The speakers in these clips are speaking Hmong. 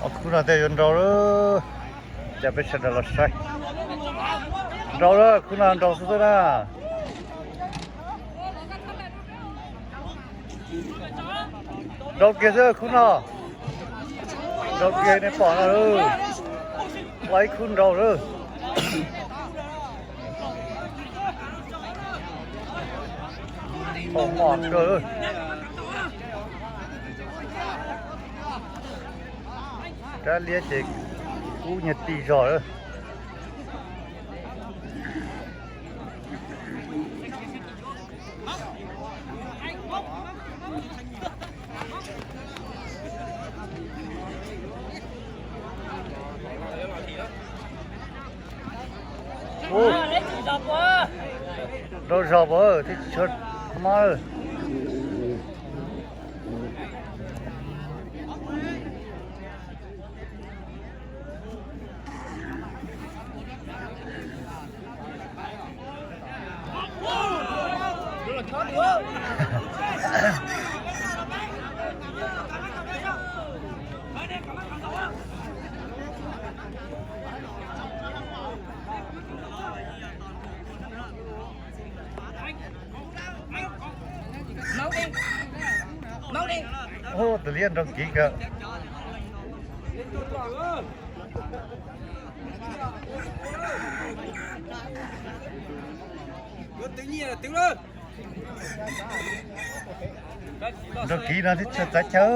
Ob khub no tej yuav nrau lawm, cas peb sawv daws los saib. Nrau lawm, khub no nrau xwb xwb na. Nrau kiag xwb khub no. Nrau kiag nej pom no lawm. Los ib khub nrau lawm. Pom mom kawg. Rab liab ces kub nyuag ti zog lawm. Rau zog puas thiaj tsis tshua mob lawm. Ub, tus liab nrau kiv kawg. Nrau kiv no twb tsis txav chaw.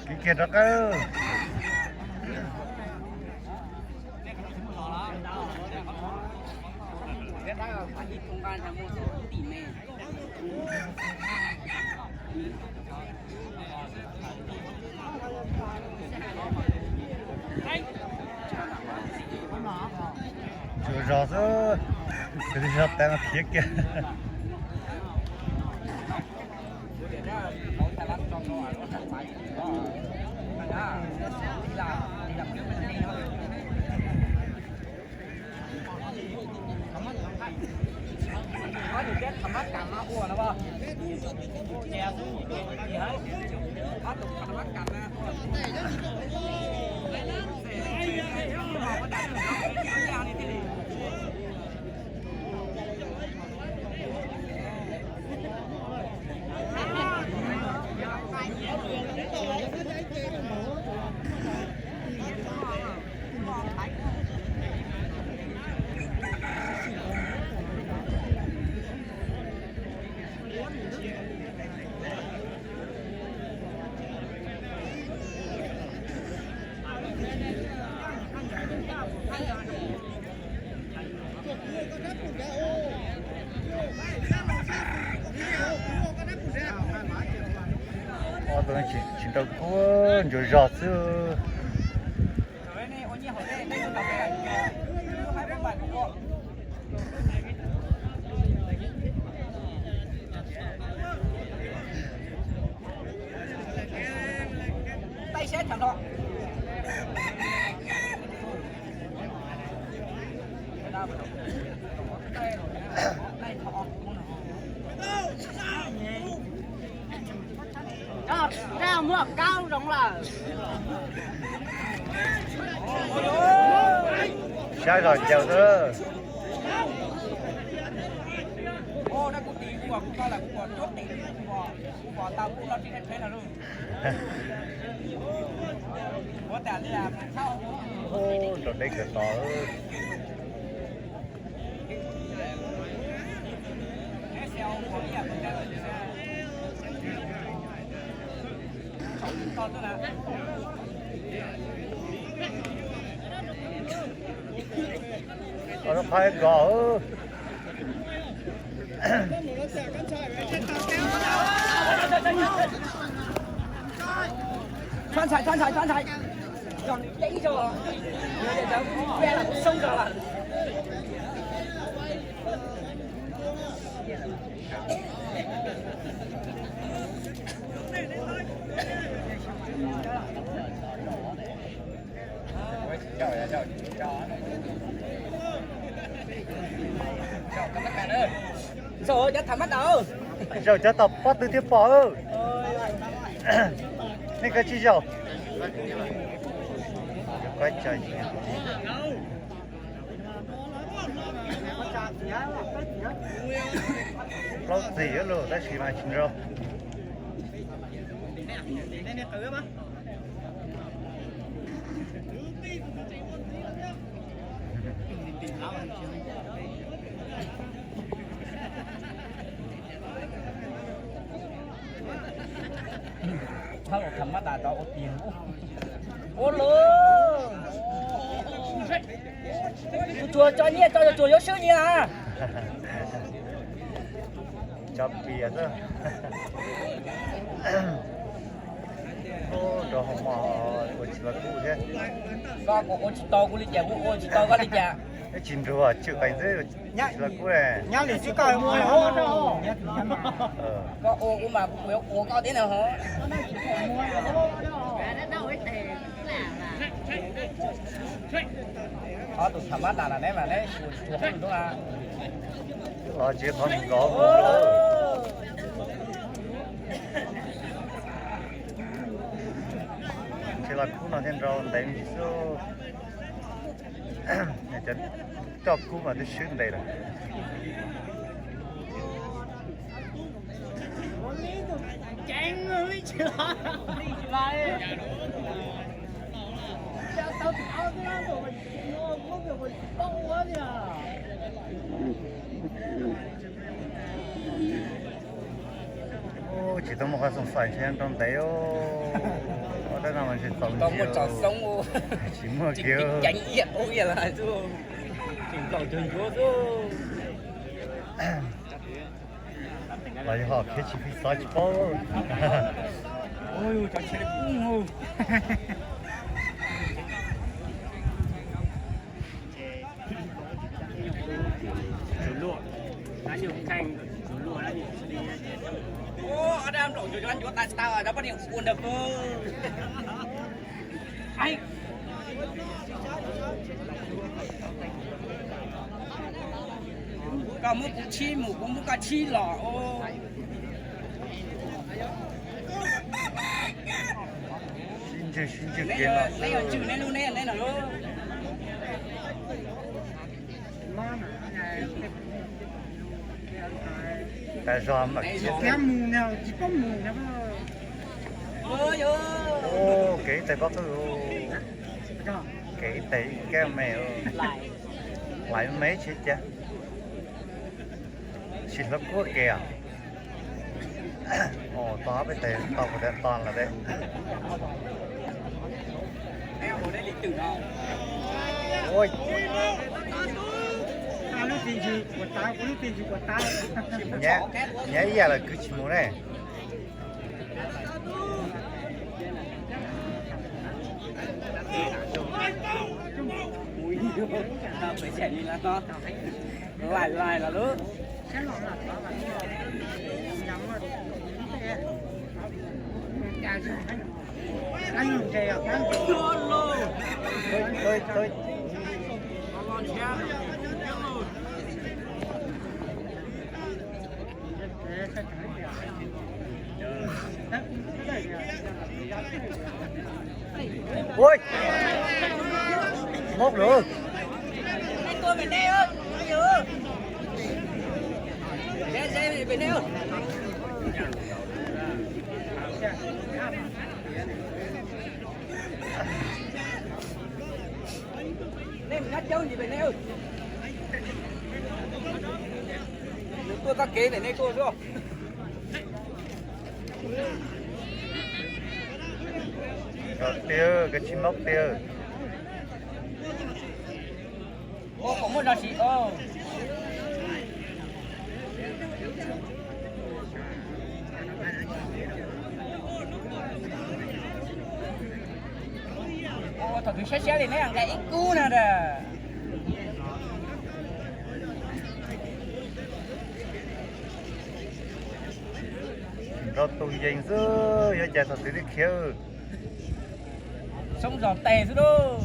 Kiv kiag rov qab. Tsuas zog xwb, tus zog tas mas khiav kiag. Ob tug tsis nrau kub, ntsuas zog xwb. Rau muaj kaub zoo lawm. Sab zog ncaws xwb. Rau deb kawg tod. Qhov ib kos. Txhob ntshai, txhob ntshai, txhob ntshai. Yog nws ceeb zog, kuv soob zog lawm. Zaum cov tham mab dam. Zaum cov tom pob tw thiaj pom. Nej koj tsis zaum. Plaub txim lawm tab sis mas tsis nrau. Tham mab dam rov ua tiag. Ua lawm. Tus tsuag tso nyiaj tso, tus tsuag yuav swb nyiaj. Tso pias xwb. Rau hauv mos ua tsis los kub thiab. Koj kuj ua tsis tau kuv li cas, kuv ua tsis tau koj li cas. Ib tsis nrug tswm qees xwb, tsis los kub. Nyab li xwb koj ua. Koj ua kuv mas kuv yuav ua koj thiab na ho. Ob tug tham mab dam na neb mas neb tsuag tsuag tub na. Los tsis qhov nrov. Tsis los kub no thiaj nrau ntev me ntsis xwb. Cov coj kub mas twb swb ntev lawm. Tsis tau muaj qhov xoom xais ntshe nrau ntev. Ua dab no mas ntshe txaus ntsia. Tsis muaj kiag. Los yog hom khiav tsis pib xov tsis paub. Koj muab kuv tshib mus, kuv muab koj tshib los. Sib ntswg sib ntswg kiag no. Neb yog ntswg neb lub neb neb no lub. Tas zog mam tsis paub mus. Kev ib teg pob qwj, kev ib teg ib kab me, laiv me tsheb cas. Tsis hlub kuab kev os. Tau peb tes tau kuv tes to lawm de. Nyiam ib yam lawm kwv tsis mus ne. Lais lais los lub. Ui, mog lawm. Nej mus nyob coob ntsis pem nej. Nws tuaj txoj kev ntawm nej tuaj xwb. Tiag, koj tsis mob tiag. Ua kom muaj zog sim. Ua thaum twg siab siab li neb nqa ib kub no a. Nrog tus yees xwb, yuav cas thaum twg li khiav. Soob zog tes xwb lauj.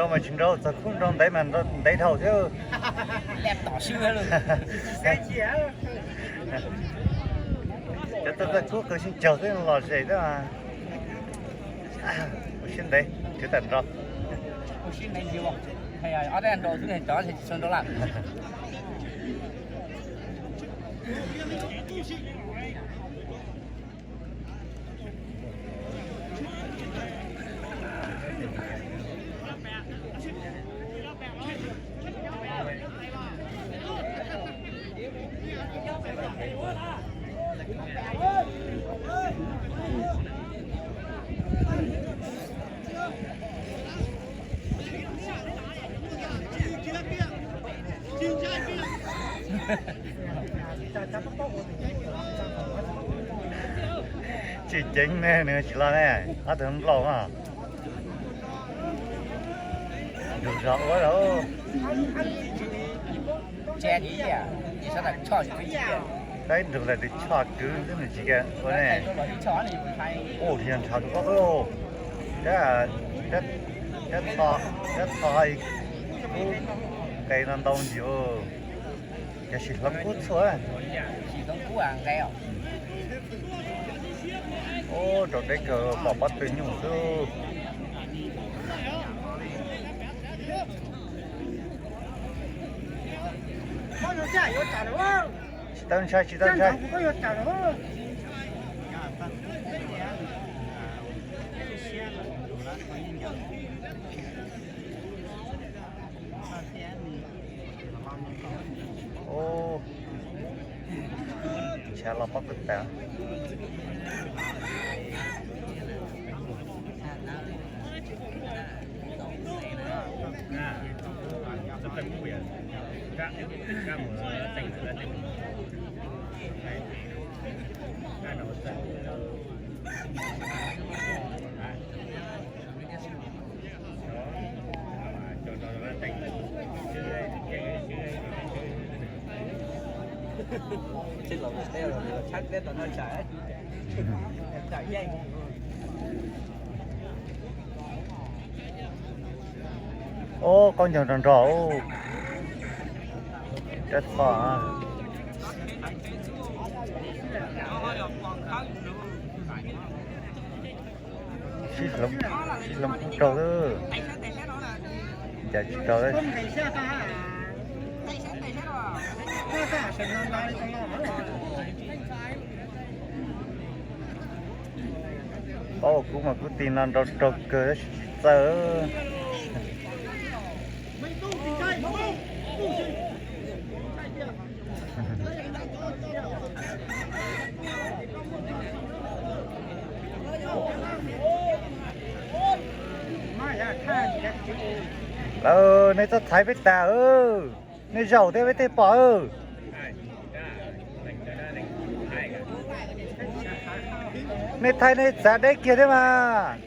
Mas tsis nrau, txog kub nrau ntev mas ntev dhau thiab. Cov txawj txawj kub qw sib caug xwb los zem thiab. Ua siab ntev, tsis tas nrau. Tsis ceev ne, nws tsis los ne, ob tug nplaum no. Nrug zog ua lawm. Saib nrug lawm tus choj kwv xwb nws tsis ua ne. Ua li ntshav rau koj. Cab tho, cab tho kub nqe no ntau ntsis. Cov sim hloov kub txhua. Ub, rau deb kawg pom pob tw nyuj xwb. Tsis tau ntshai, tsis tau ntshai. Ub, ntshav los pob kws tas. Ub, qaub ncaug nrog nrog. Cab tho. Sib hloov, sib hloov kub raug lawm. Cas tsis raug lawm. Paub kub mas kub tij no nrau raug kawg tab sis tsis txawj. Lawv, nej txhob thaiv peb tas, nej zaum thiab peb thiaj pom. Nej thaij nej txav deb kiag thiab mas.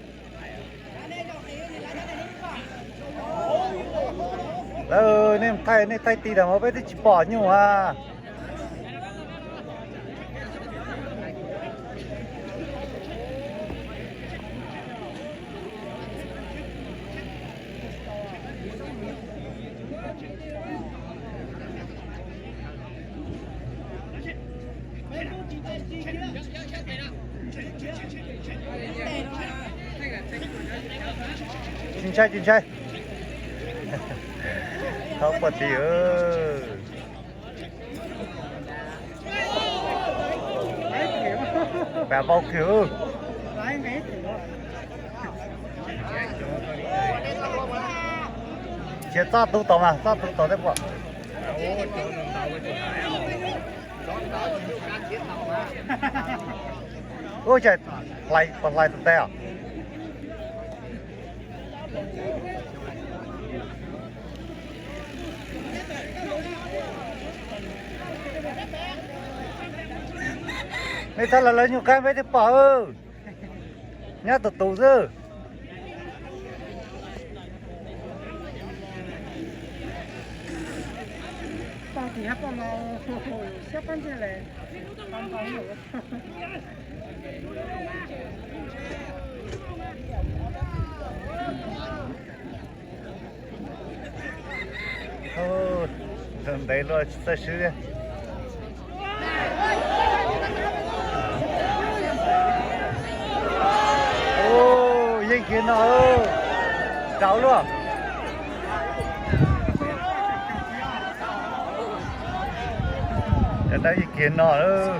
Lawv, nej thaij, nej thaij ti tas mas peb twb tsis pom nyuj a. Tsis ntshai, tsis ntshai. Thaub puag tim. Pas vau kawg. Cia txob tub tod mas, txob tub tod thiab puas. Ub, cas hlais, puas hlais tus tais os? Nej txhob los lawv nyuj qaib peb twb pom. Nyob tus tus xwb. Tus ntev luaj tsis txawj swb thiab. Yeej kiag no, rau luaj. Cov dawb yeej kiag no lawm.